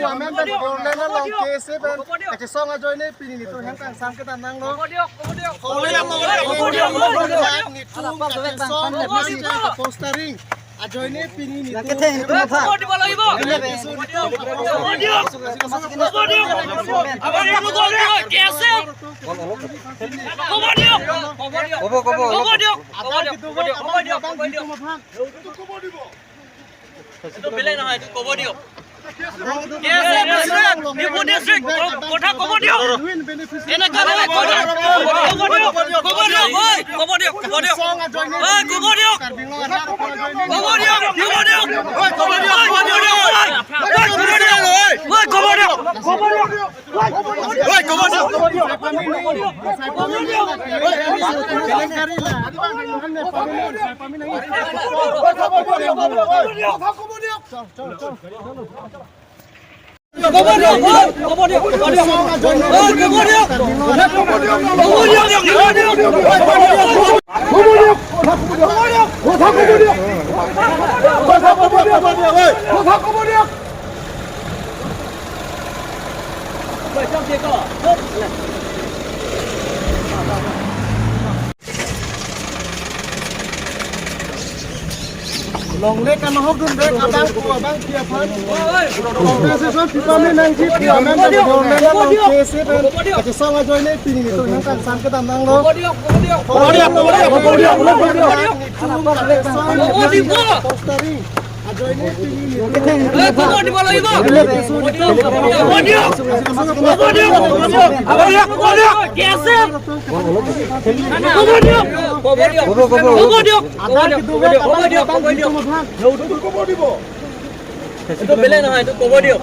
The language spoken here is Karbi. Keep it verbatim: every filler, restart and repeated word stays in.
Amen pen Bodoland along K S A pen kachesong ajoine pini netum hem kangsam kedam nanglo. Kobodiok, kobodiok, kobodiok, kobodiok, kobodiok, kobodiok. Netum kachesong postering ajoine pini netum. Kobodiok, kobodiok, kobodiok. Kobodiok, kobodiok. Kobodiok, K S A. Kobodiok, kobodiok. Kobo, kobo, kobo. Kobodiok, kobodiok, kobodiok, kobodiok, kobodiok. Itu beleg নহয়, itu kobodiok. K S A president, Diphu district, ko-, kotha kobodiok. Eneka beleg kotha. Kobodiok, kobodiok, oi, kobodiok, kobodiok. Oi, kobodiok. Kobodiok, kobodiok. Oi, kobodiok, kobodiok. Oi, kobodiok. Oi, kobodiok. Oi, kobodiok. Longle kanohok dun dek abang ko abang kia phan. Organization pipa me nangji pu amen da Bodoland along K S A pen kachesong ajoine pini netum hem kangsam kedam nanglo. Kobodiok, kobodiok, kobodiok, kobodiok, kobodiok. Kobodiok. Postering ajoine pini netum. Eh, kobodiok, kobodiok. Kobodiok, kobodiok, kobodiok. Kobodiok, kobodiok. K S A. Kobodiok, kobodiok. Kobo, kobo. Kobodiok. Kobodiok, kobodiok, kobodiok. Itu beleg নহয়, itu kobodiok.